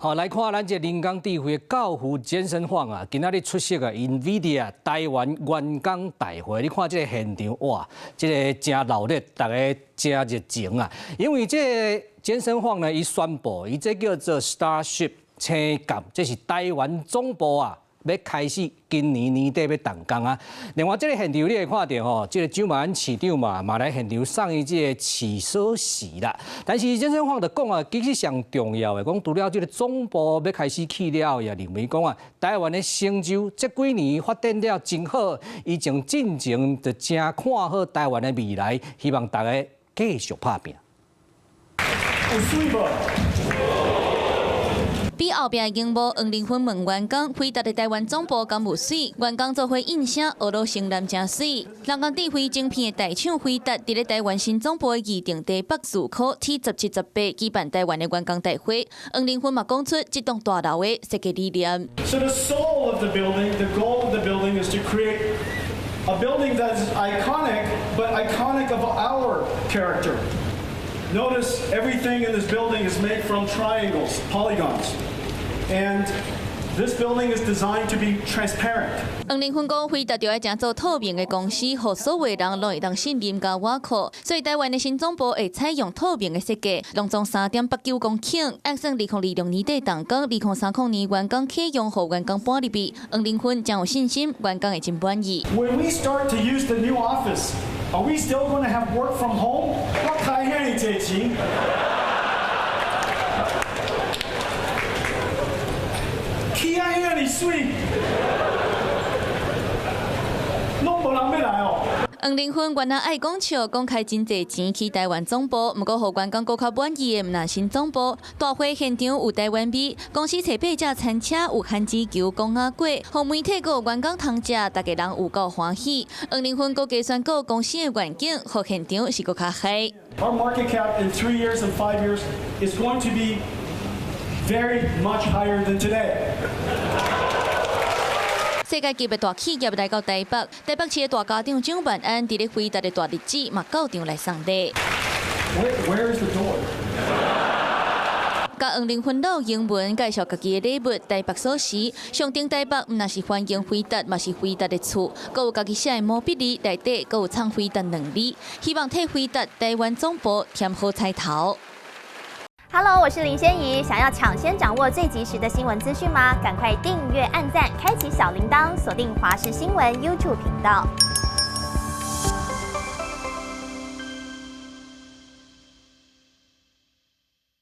好，來看咱這人工智慧的教父 Jensen Huang 啊，今仔日出席啊 NVIDIA 台灣員工大會，你看這個現場，哇，這個真熱鬧，大家真熱情啊！因為這個 Jensen Huang 呢，伊宣布，伊這叫做 Starship 星艦，這是台灣總部啊，欲開始今年年底欲動工啊！另外，這個現場你會看著吼，這個蔣萬安市長嘛，嘛來現場送伊這個市鎖匙啦。但是 Jensen Huang 就講啊，其實上重要的，講除了這個總部欲開始起了後，也認為講啊，台灣的成就這幾年發展了真好，伊從進前就真看好台灣的未來，希望大家繼續拍拚。有媠無？比後壁螢幕黃仁勳問員工，輝達的台灣總部敢有媠？員工做伙應聲，學羅城南誠媠。人工智慧晶片的大廠輝達，佇咧台灣新總部的預定地北士科 T17、18舉辦台灣的員工大會。黃仁勳嘛講出這棟大樓的設計理念。 So the soul of the building, the goal of the building is to create a building that is iconic, but iconic of our character. Notice everything in this building is made from triangles, polygons. And this building is designed to be transparent. 黃仁勳講，輝達著愛誠做透明的公司，予所有人攏會當信任佮倚靠。所以台灣的新總部會採用透明的設計，攏總3.89公頃，按算2026年底動工，2030年完工啟用，予員工搬入去。黃仁勳誠有信心，員工會真滿意。 When we start to use the new office, are we still going to have work from home? 我開遐爾濟錢。起啊遐爾媠，攏無人欲來哦。黃仁勳原來愛講笑，講開真濟錢起台灣總部，毋過予員工閣較滿意的，毋但新總部大會現場有台灣味，公司揣八隻餐車有番薯球、公仔粿，予媒體閣有員工通食，逐家人有夠歡喜。黃仁勳閣加宣告公司的願景，予現場是閣較嗨。 Our market cap in 3 years and 5 years is going to be very much higher than today. 世界級的大企業來到台北，台北市的大家長蔣萬安佇咧輝達的大日子嘛到場來送禮。 Where is the door? 共黃仁勳嘮英文介紹家己的禮物台北鎖匙，象徵台北毋但是歡迎輝達，嘛是輝達的厝，閣有家己寫的毛筆字，內底閣有藏輝達兩字，希望替輝達台灣總部添好彩頭。 Hello，我是林仙怡。想要搶先掌握最及時的新聞資訊嗎？趕快訂閱、按讚、開啟小鈴鐺，鎖定華視新聞 YouTube 頻道。